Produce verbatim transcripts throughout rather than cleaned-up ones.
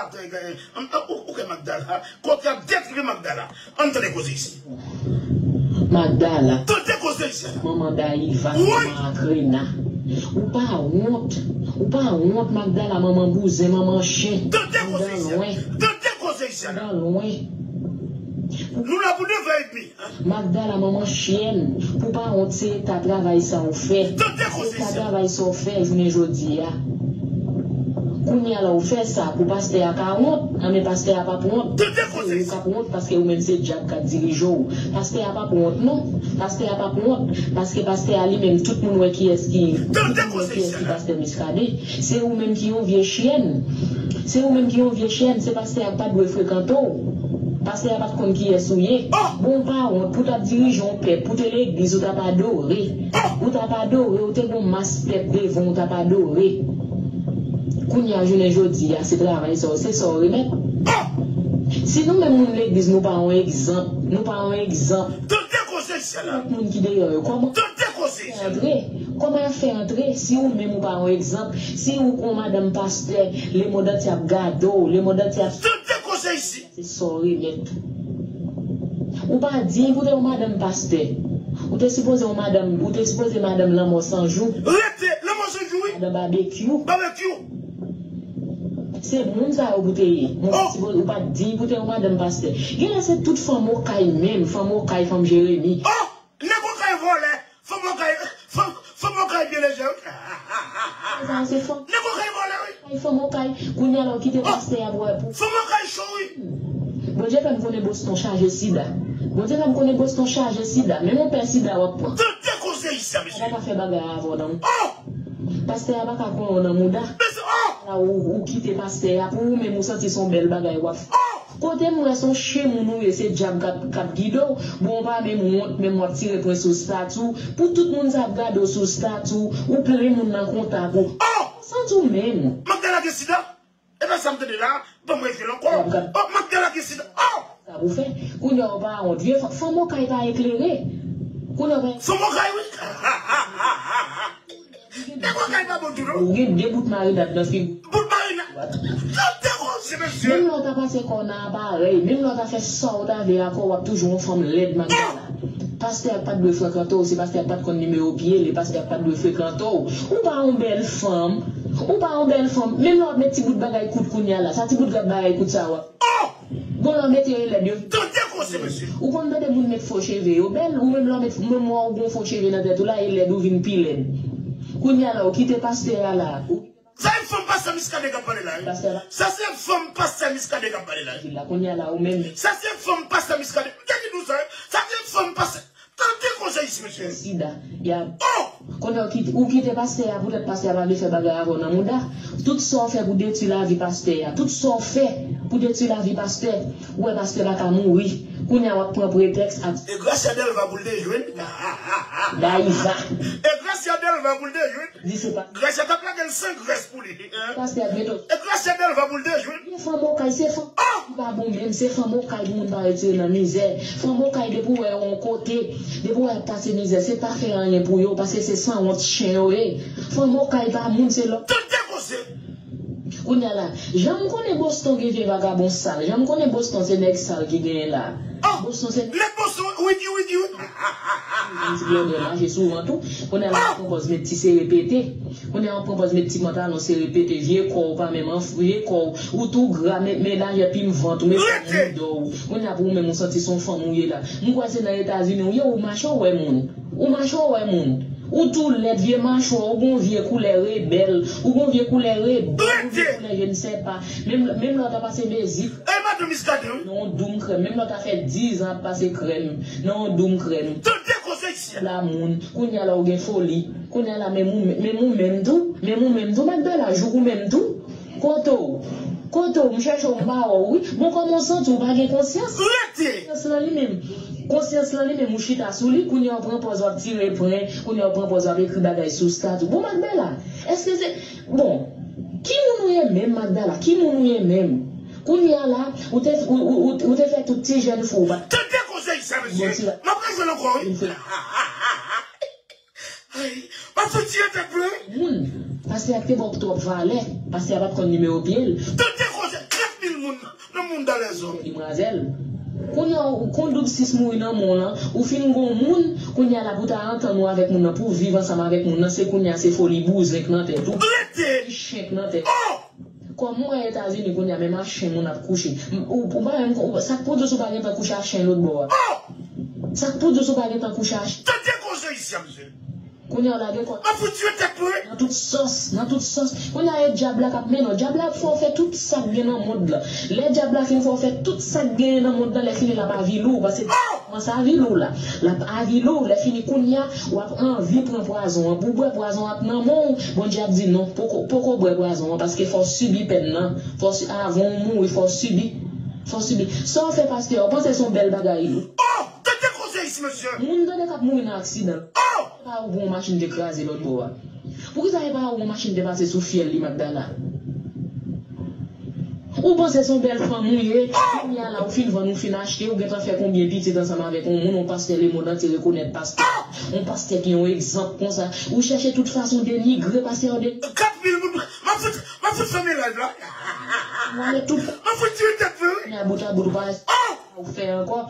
Ou, ou kè Magdala, kòk y ap detwi Magdala. Ann tande koze isi. Magdala. Tande koze isi. Manman Dayiva, manman Akrena. Ou pa wont. Ou pa wont, Magdala, manman bouzen, manman chen. Tande koze isi. Tande koze isi. Andan lwen. Nou la pou devè epi. Magdala, manman chyèn, pou pa wont, se eta travay sa ou fè. Se eta travay sa ou fè jounen jodi a. Kounye a la ou fè sa pou pastè a ka wont, anben pastè a p ap wont. Se ou k ap wont paske ou menm se dyab k ap dirije w. Pastè a p ap wont non. Pastè a p ap wont paske pastè a li menm tout moun wè kiyès ki, tout moun wè kiyès ki pastè Miskaden. Se ou menm ki yon vye chyèn. Se ou menm ki yon vye chyèn, se pastè a k pa t dwe frekante w. Pastè a pa t konn kiyès ou ye. Bon, ou pa wont pou w t ap dirije yon pèp, pou w te legliz, ou t ap adore. Ou t ap adore, ou te gon mas pèp devan w, ou t ap adore. Kounye a, jounen jodi a, se travay sa w, se sa w remèt. Si nou menm moun legliz, nou pa yon egzanp, nou pa yon egzanp. Tout moun ki deyò yo, kòman y ap fè antre? Kòman y ap fè antre si ou menm ou pa yon egzanp? Si ou gon madanm pastè, lemonn antye ap gade w, lemonn antye ap... Tande koze isi. Se sa w remèt. Ou pa diy pou te yon madanm pastè. Ou te sipoze yon madanm, ou te sipoze madanm lanmò san jou. Rete, lanmò san jou, wi. Madanm babekyou. Babekyou. Se moun sa yo pou te ye. Ou pa t diy pou te yon madanm pastè. Genlè se tout fanm Okay menm, fanm Okay, fanm Jeremi. Oh! Nèg Okay vòlè, fanm Okay, fanm, fanm Okay byen lejè, wi. Nèg Okay vòlè, wi. Ay, fanm Okay, kounye a la ou kite pastè a pou wè pou... Fanm Okay cho, wi. Bondye fè m konnen Boston chaje sida. Bondye fè m konnen Boston chaje sida. Menm yon pè sida w ap pran. Tande koze isi a, mesye. Pastè a pa ka fè bagay avè w nan mouda. Oh! Pastè a pa ka konn w nan mouda. Mesye, oh! La ou, ou kite pastè a pou ou menm ou santi se yon bèl bagay w ap fè. Oh! Kote m wè se yon chen moun ou ye, se dyab k ap, k ap gide w. Bon, ou pa menm wont, menm w ap tire pwen sou stati w. Pou tout moun sa ap gade w sou stati w, ou plen moun nan kontak ou. Oh! Santi w menm. Magdala gen sida? E pa sa m tande la, ban mwen jwe l ankò. Oh, Magdala gen sida. Oh! Sa pou fè. Kounye a ou pa wont. Vye fanm, fanm Okay pa eklere. Kounye a ou pa... Fanm Okay, wi. Nèg Okay pa bon tou, non. Ou gen de bout marinad nan figi w. Bout marinad. Tande koze, mesye. Menm lè w ta pase kò w nan aparèy, menm lè w ta fè sa w ta vle a kò w, w ap toujou yon fanm lèd, Magdala. Pastè a pa t dwe frekante w, se pastè a pa t konn nimewo pye l, e pastè a pa t dwe frekante w. Ou pa yon bèl fanm. Ou pa yon bèl fanm. Menm lè w ap met ti bout bagay kout kounye a la, sa ti bout bagay kout sa w ap... Oh! Bon, lè w mete yo lèd yo. Tande koze, mesye. Ou konn tande moun met fo cheve yo bèl, ou menm lè w met, menm wè w gon fo cheve nan tèt ou la, e lèd ou vin pi lèd. Kounye a la, ou kite pastè a la. Ou... Sa se fanm pastè Miskaden k ap pale la, wi. Pastè la. Sa se fanm pastè Miskaden k ap pale la, wi. Kounye a la, ou menm. Sa se fanm pastè Miskaden. M te di nou sa, wi. Sa se fanm pastè. Tande koze isi, mesye. Sida. Y a... Oh! Kounye a ou kite, ou kite pastè a, poutèt pastè a pa vle fè bagay avè w nan mouda. Tout sa w fè pou detwi lavi pastè a. Tout sa w fè pou detwi lavi pastè. Ou wè pastè pa ka mouri. Kounye a w ap pran pretèks ak... E Gracia Delva pou l te jwenn. Dayiva. E Gracia Delva pou l te jwenn. Di se pa... Gracia t ap lage l san grès pou li. Pastè a gen tout. E Gracia Delva pou l te jwenn. Fanm Okay se fanm ki pa bon menm, se fanm Okay pou moun pa retire nan mizè. Fanm Okay depi w wè yo yon kote, depi w wè y ap pase mizè, se pa fè anyen pou yo, paske se sanwont chen yo ye. Fanm Okay pa moun, se lòt. Tande koze. Kounye a la, jan m konnen Boston gen vye vagabon sal, jan m konnen Boston se nèg sal ki genyen la. Oh! Boston se nèg Boston, wi, wi, wi, wi. Ti blòdè mache souvan tou. Kounye a la, pran pòz met ti sere pete. Kounye a w ap pran pòz met ti pantalon sere pete, vye kò w pa menm anfle, vye kò w, ou tou gra, men, men lajè plim vant ou, men fòm mouda w. Kounye a pou ou menm ou santi se yon fanm ou ye la. M kwè se nan Etazini ou ye, ou mache w wè moun. Ou mache w wè moun. Ou tou lèd, vye machwa, ou gon vye koulè rebèl, ou gon vye koulè rebèl, ou vye koulè je ne sais pas. Menm, menm lè w ta pase mezi. E madan Miskaden, wi. Nan yon doum krèm, menm lè w ta fè diz an ap pase krèm, nan yon doum krèm. Tande koze isi a. La moun, kounye a la ou gen foli. Kounye a la, menm ou, menm ou menm tou, menm ou menm tou, Magdala, jouk ou menm tou. Kote w? Kote w? M chèche w, m pa wè w, wi. Bon, kòman w santi w pa gen konsyans? Rete! Konsyans lan li menm. Konsyans lan li menm, ou chita sou li, kounye a w pran pòz w ap tire pwen, kounye a w pran pòz w ap ekri bagay sou stati. Bon, Magdala, èske se, bon, ki moun ou ye menm, Magdala? Ki moun ou ye menm? Kounye a la, ou te, ou, ou, ou, ou te fè tout ti jèn fou w pa. Tande koze isi a, mesye. M ap rejwenn ankò, wi. Ay, m ap fè ti entèt vre, wi. Moun, pastè a te ba w twòp valè, pastè a pa t konn nimewo pye l. Tande koze, krèt Nan mond a lèzòm. Demwazèl. Kounye a, ou konn doub sis mouri nan men w lan, ou fin gon moun, kounye a la pou ta antann ou avèk moun nan, pou viv ansanm avèk moun nan, se kounye a se foli bouzen k nan tèt ou. Rete! Ki chen k nan tèt ou. Oh! Kòm ou wè Etazini kounye a, menm ak chen moun ap kouche. Ou, ou pa menm, ou, sa k pou di w si w pa gentan kouche ak chen lòt bò a? Oh! Sa k pou di w si w pa gentan kouche ak chen? Tande koze isi a, mesye. Kounye a w lage kò. M ap fout tiye tèt mwen wi. Nan tout sòs, nan tout sòs. Kounye a e dyab la k ap mennen w. Dyab la ap fè w fè tout sa k gen nan mond lan. Lè dyab la fin fè w fè tout sa k genyen nan mond lan, lè fini l ap avili w. Paske kòmanse avili w la. L ap avili w. Lè fini kounye a, w ap anvi pran pwazon an. Pou w bwè pwazon an ap nan men w, Bondye ap di non, poko, poko bwè pwazon an, paske fò w sibi pèn nan. Fò w si, avan w mouri, fò w sibi. Fò w sibi. Sa w fè pastè a, w panse se yon bèl bagay? Oh! Tande koze isi, mesye. Moun tande k ap mouri nan aksidan. Oh! Se pa ou pou yon machin te kraze lòt bò a? Poukisa se pa ou yon machin te pase sou fyèl li, Magdala? Ou panse se yon bèl fanm ou ye? Kounye a la ou fin vann, ou fin achte, ou gentan fè konbyen pitit ansanm avèk yon moun, yon pastè lemond antye rekonèt pastè. Yon pastè ki yon egzanp konsa. Ou chèche tout fason denigre pastè a, de. Kat mil moun, m ap fout, m ap fout fèmen live la. M ap fout tiye tèt mwen wi. Kounye a bout a bout ou pa. Ou fè ankò.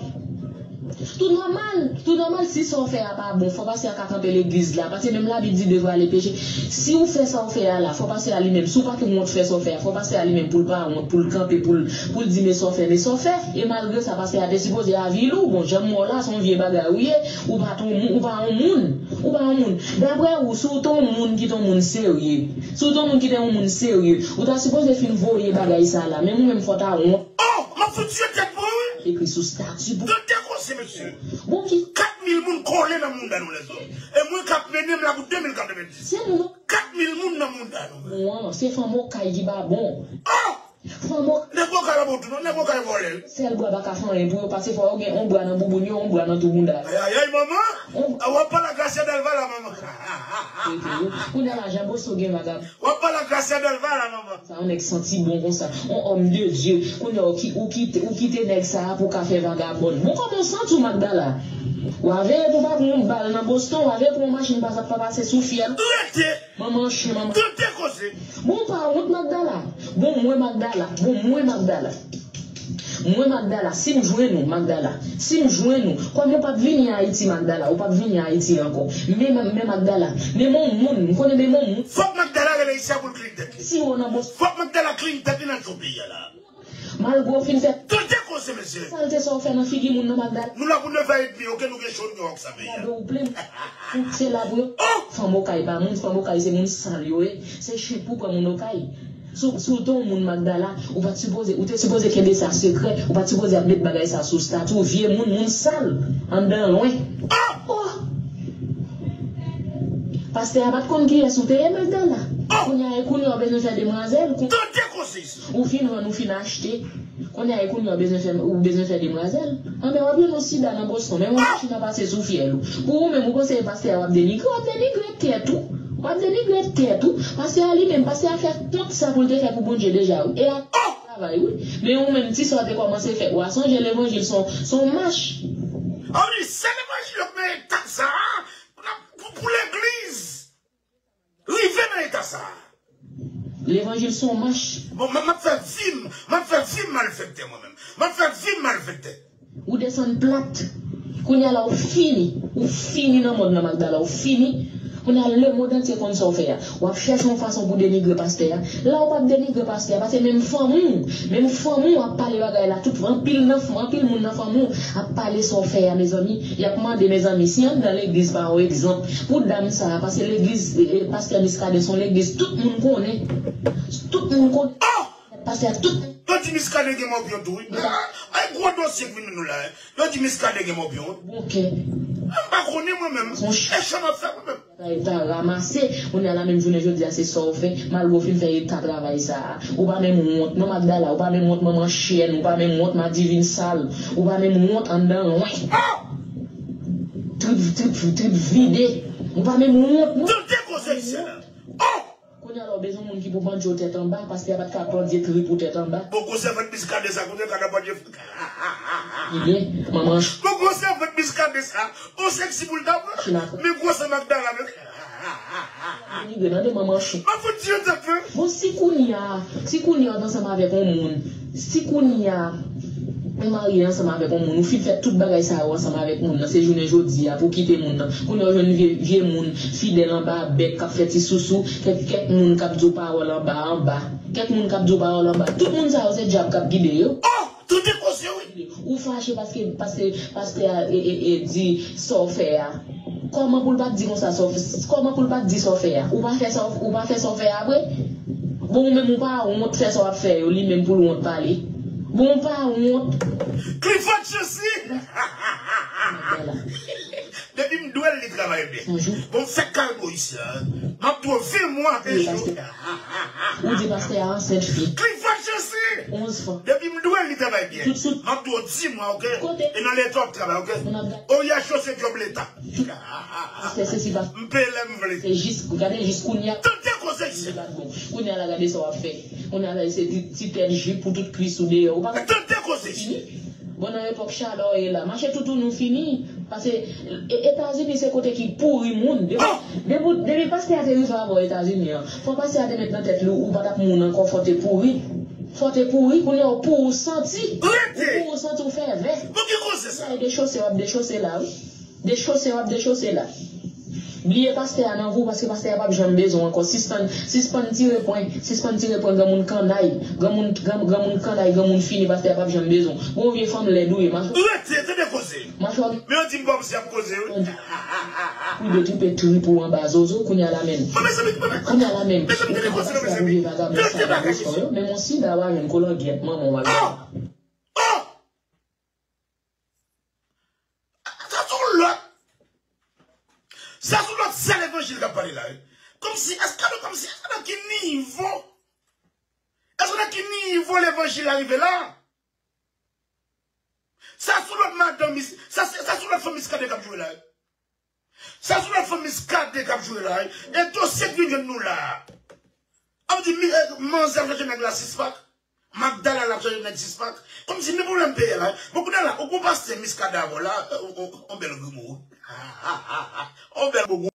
Tou nòmal, tou nòmal si sa w fè a pa bon, fò pastè a ka kanpe legliz la, paske menm Labib di devwa le peche. Si w fè sa w fè a la, fò pastè a li menm, si w pa t wont fè sa w fè a, fò pastè a li menm pou l pa wont, pou l kanpe, pou l, pou l di men sa w fè, men sa w fè. E malgre sa, pastè a te sipoze avili w, bon, jan m wè w la, se yon vye bagay ou ye, ou pa t yon moun, ou pa yon moun, ou pa yon moun. Daprè ou, si w t yon moun ki t yon moun serye, si w t yon moun ki te yon moun serye, ou ta sipoze fin voye bagay sa la, menm ou menm fò w ta wont. Oh, m ap fout tiye tèt mwen wi. Ekri sou stati pou. Tande koze mesye. Bon ki. Kat mil moun kole nan mouda nou lèzòm. E mwen k ap mennen m la pou de mil katrevenndis. Se moun. Kat mil moun nan mouda nou. Bon, se fanm okay ki pa bon. Oh! Fanm okay. Nèg okay la bon tou non, nèg okay vòlè. Sèl bwa pa ka fè anyen pou yo, paske fò yo gen yon bwa nan bouboun yo, yon bwa nan tou mouda. Ayayay manman. W ap pale ak Gracia Delva la manman. Kounye a la Jean Bosco gen vagabon. W ap pale ak Gracia Delva la manman. Sa yon nèg santi bon konsa. On homme de Dieu. Kounye a ou ki, ou kite, ou kite nèg sa a pou w ka fè vagabòn. Bon kòman w santi w Magdala? W a veye pou w pa pran yon bal nan Boston, w a veye pou yon machin pa, pa pase sou fyèl ou. Rete! Manman chen, manman. Tande koze! Bon ou pa wont Magdala? Bon mwen Magdala, bon mwen Magdala. Mwen Magdala, si m jwenn ou, Magdala, si m jwenn ou, kòm ou p ap vini Ayiti, Magdala, ou p ap vini Ayiti ankò. Men, men, men Magdala, men m on moun, m konnen men m on moun. Fòk Magdala rele isi a pou l clean tèt li. Si w nan Boston. Fòk Magdala clean tèt li nan cho peyi a la. Malgre w fin fè. Tande koze mesye. Salte sa w fè nan figi moun nan Magdala. Nou la pou nèf è edmi, oke, nou gen cho, nou gen wòk sa peyi a. Gade w plen. Ou se la pou yo. Oh! Fanm okay pa moun, fanm okay se moun sal yo ye. Se chen pou pran moun okay. Si w, si w te yon moun Magdala, ou pa t sipoze, ou te sipoze kenbe sa sekrè, ou pa t sipoze ap met bagay sa sou stati w, vye moun, moun sal, anndan lwen. Oh! Pastè a pa t konn kiyès ou te ye, Magdala. Kounye a, e kounye a w bezwen fè demwazèl. Tande koze isi. Ou fin vann, ou fin achte. Kounye a, e kounye a w bezwen fè, ou bezwen fè demwazèl. Anben, w ap jwenn yon sida nan Boston, menm yon machin ap pase sou fyèl ou. Pou ou menm, ou panse e pastè a w ap denigre, w ap denigre tèt ou. W ap denigre tèt ou. Pastè a li menm, pastè a fè tout sa pou l te fè pou Bondye deja, wi. E a travay, wi. Men ou menm, ti sa w te kòmanse fè. W a sonje levanjil se yon, se yon mach. A wi, se levanjil yo k nan eta sa a. Pou, pou legliz rive nan eta sa a. Levanjil se yon mach. Bon, m, m ap fè vi m, m ap fè vi m malfektè mwen menm. M ap fè vi m malfektè. Ou desann plat. Kounye a la ou fini. Ou fini nan mond nan Magdala, ou fini. Kounye a lemonn antye konn sa w fè a. W ap chèche yon fason pou denigre pastè a. La ou p ap denigre pastè a, paske menm fanmi w, menm fanmi w ap pale bagay la. Tout, anpil nan, anpil moun nan fanmi w ap pale sa w fè a, mezanmi. Y ap mande, mezanmi, si anndan legliz pa yon egzanp pou dam sa a, paske legliz, eh, eh, pastè Miskaden se yon legliz tout moun konnen. Tout moun konnen. Pastè a tout. Yo di Miskaden gen mòpyon tou, wi. Ay, gwo dosye k vin nou la, eh. Yo di Miskaden gen mòpyon, wi. Bon kè. M pa konnen mwen menm. E chan m ap fè mwen menm. Bagay ta ramase, kounye a la menm jounen jodi a se sa w fè, malgre w fin fè eta travay sa a. Ou pa menm wont non Magdala, ou pa menm wont manman chen, ou pa menm wont madivin sal, ou pa menm wont anndan lwen. Trip, trip, trip vide. Ou pa menm wont non. Tande koze isi a. Oh! Kounye a la w bezwen moun ki pou pandye w tèt anba, pastè a pa t ka pandye trip ou tèt anba. Bon gwo sèvant Miskaden sa, kounye a ka pandye. Li ye, manman. Bon gwo sèvant Miskaden sa, on seksi pou l ta pran. Men gwo sè Magdala menm. Denigre, tande manman chou. Mwen fout di yon tèt fè. Bon, si kounye a, si kounye a w t ansanm avèk yon moun, si kounye a ou marye ansanm avèk yon moun, ou fin fè tout bagay sa yo ansanm avèk moun nan, se jounen jodi a pou w kite moun nan. Kounye a ou jwenn vye, vye moun fidèl anba bèk k ap fè ti sousou, kèk, kèk moun k ap di w pawòl anba, anba. Kèk moun k ap di w pawòl anba. Tout moun sa yo se dyab k ap gide yo. Oh! Tande koze wi. Ou fache paske, paske pastè a e, e, e, di sa w fè a. Kòman pou l pa t di konsa sa w fè? Kòman pou l pa t di sa w fè a? Ou pa fè sa w, ou pa fè sa w fè a vre? Bon, ou menm ou pa wont fè sa w ap fè yo, li menm pou l wont pale. Bon, ou pa wont. Clifford Chesly. Depi m dwe l, li travay byen. Bon, fèk kay bo isi a. M ap dwe vin mwa de jou. Ou di pastè a ansent fi. Clifford Chesly. Onz fwa. Depi m dwe l, li travay byen. M ap dwe di mwa, oke? E nan leta w ap travay, oke? O ya chose djòb leta. Pastè se si pa. M peye lè m vle. Se jis, gade jis kounye a. Tande koze isi. Kounye a la, gade sa w ap fè. Kounye a la, se ti, ti tèt jip pou tout kwis ou deyò. Ou pa ka. Tande koze isi. Bon, nan epòk chalè w ye la, mache toutoun ou fini. Paske e, Etazini se kote ki pouri moun. Depi, depi, depi pastè a te rive avè w Etazini an, fò pastè a te met nan tèt li ou pa t ap moun ankò, fò te pouri. Fò te pouri, kounye a w pou ou santi. Ou pou ou santi w fè vè. Bon, ki koze sa? Dechose w ap dechose la, wi. Dechose w ap dechose la. Bliye pastè a nan vi w, paske pastè a p ap janm bezwen w ankò. Sispann, sispann tire pwen, sispann tire pwen, granmoun kannay, granmoun, gran, granmoun kannay, granmoun fini, pastè a p ap janm bezwen w. Bon, vye fanm lèd ou ye, mache. Rete, tande koze. Mache. Men yo di m bòm si ap koze, wi. Pou detoupe trip ou anba zozo, kounye a la menm. Kounye a la menm. Mezanmi, tande koze, non, mezanmi. Vye vagabon sa la, boston yo. Men mon sida w a jwenn kolangyèt, manman w a. Oh! Oh! Sa sou lòt. Sa sou lòt, se levanjil k ap pale la, wi. Kòmsi, èske nou, kòmsi, èske nan ki nivo, èske nan ki nivo levanjil la rive la? Sa sou lòt madanm, sa, sa sou lòt fanm Miskaden k ap jwe la, wi. Sa sou lòt fanm Miskaden k ap jwe la, wi. E dosye k vin jwenn nou la. Ap di, mi, eh, manzè ap chache nèg la sis pak. Magdala ap chache nèg sis pak. Kòmsi men pwoblèm peyi a la. Bon, kounye a la, ou gon pastè Miskaden avè w la, eh, on, on, on bèl grimo. On bèl grimo.